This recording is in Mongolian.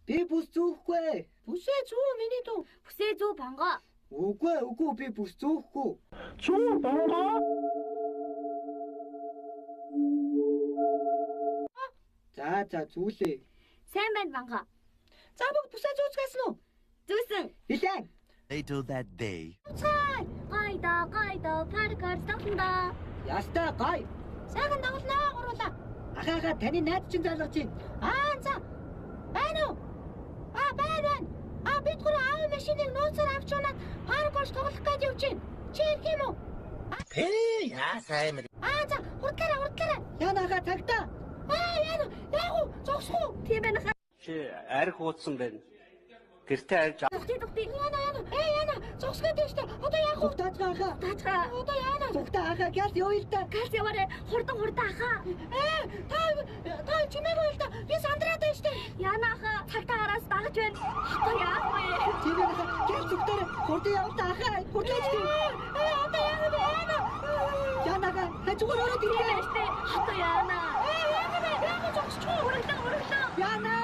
Би бүс зүүхгүй. Бүсээ зүү миний дүү. Бүсээ зүү Бонго. Үгүй би бүс зүүхгүй. Зүү Бонго. За зүүлээ. Сайн байна Бонго. За бүгд бүсээ зүүцгээсэн үү? Зүүсэн. Билэн. Later that day. Цай. Гайда паркаар тоглоно. Ястай гай. Сайхан тоглоно гуруулаа. Ахаагаа таны найз чинь залгаж чинь. Аа за. Байна уу? Аа байна. Аа бид гурав аав машиныг нууцаар авч унаад парк орж тоглох гэж явж байна. Чи ирэх юм уу? Тэ яа сайн мэр. Аа за хурдлаарай. Яна ахаа цагтаа. Аа яна яг уу зогсох уу? Тийм байна хаа. Чи арх ууцсан байна. Гэртээ арж Зүгтээ. Яна. Яна зогсох гэдэг шүү дээ. Одоо яах вэ? Зүгтаацгаа ахаа. Таачгаа. Одоо яана. Зүгтаа ахаа гял юу ил та. Галс яваарэ. Хурдан ахаа. Та чимээгүй л да. Би сандраад байна шүү дээ. Яна ахаа цагтаа араас дагаж байна. Одоо яах вэ? Тийм байна ахаа. Гял зүгтаарэ. Хурдан явал та ахаа. Хурдан ч. Одоо яах вэ? Яна. Яна ахаа хажуугаар ороод Тийм ирээ. байна штэ. Одоо яана. Яах вэ? Яах вэ? Зогсчих уу? Урагдан. Яна.